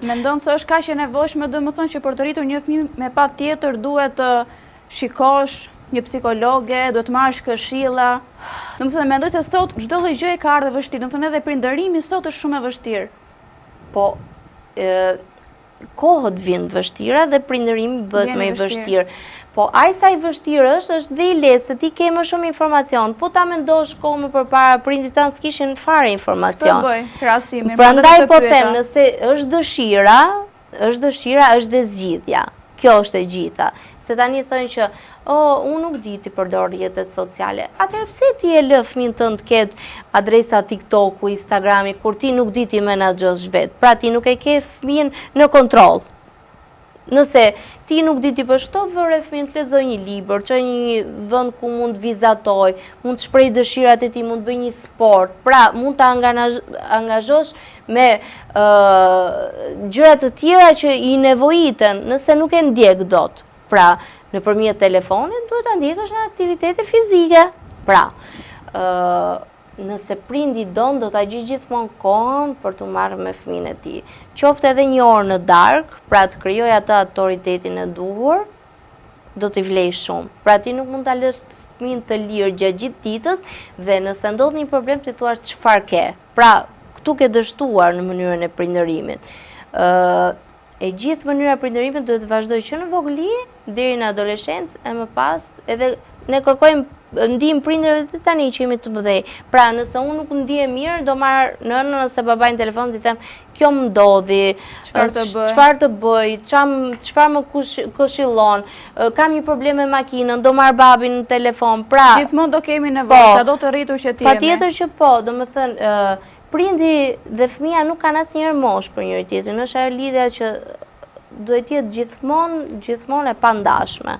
Mendon se është kaq e nevojshme, domethënë që për të rritur një fëmijë me patjetër duhet të shikosh një psikologe, duhet të marrësh këshilla. Domethënë mendoj se sot çdo lloj gjëje ka ardhur vështirë, domethënë edhe prindërimi sot është shumë e vështirë. Po, kohët vijnë të vështira dhe prindërimi bëhet më i vështirë. Po, aq sa i vështirë është, është dhe i lehtë, se ti ke më shumë informacion. Po ta mendosh kohë më përpara, prindërit tanë s'kishin fare informacion. Këtë bëj, krahasimin. Prandaj po them, nëse është dëshira, është dëshira, është dhe zgjidhja. Kjo është e gjitha. Se tani thonë që, o, unë nuk di t'i përdor rrjetet sociale. Atëherë pse ti e lë fëmijën tënd të ketë adresa TikToku, Instagrami, kur ti nuk di t'i menaxhosh vetë. Pra ti nuk e ke fëmijën në kontroll. Nëse ti nuk di t'i bësh këto, vëre fëmijën të lexojë një libër, çoje në një vend ku mund të vizatojë, mund të shprehë dëshirat e tij, mund të bëjë një sport. Pra, mund ta angazhosh me gjëra të tjera që i nevojiten, nëse nuk e ndjek dot. Pra, nëpërmjet telefonit duhet ta ndjekësh në aktivitete fizike. Pra, Nëse prindi don, do ta gjejë gjithmonë kohën për t'u marrë me fëmijën e tij. Qoftë edhe një orë në darkë, pra të krijojë atë autoritetin e duhur, do t'i vlejë shumë. Pra ti nuk mund ta lësh fëmijën të lirë gjatë gjithë ditës dhe nëse ndodh një problem t'i thuash çfarë ke. Pra, këtu ke dështuar në mënyrën e prindërimit. Ë E gjithë mënyra e prindërimit duhet të vazhdojë që në vogëli deri në adoleshencë e më pas edhe ne kërkojmë ndihmë prindërve dhe tani që jemi të mëdhenj. Pra, nëse unë nuk ndihem mirë, do marr nënën ose babain në telefon t'i them, kjo më ndodhi, çfarë të bëj, çfarë më këshillon, kam një problem me makinën, do marr babin në telefon. Pra, gjithmonë do kemi nevojë, po, sado të rritur që të jemi. Patjetër që po, domethënë, Prindi dhe fëmija nuk kanë asnjëherë moshë për njëri tjetrin, është ajo lidhja që duhet të jetë gjithmonë, gjithmonë e pandashme.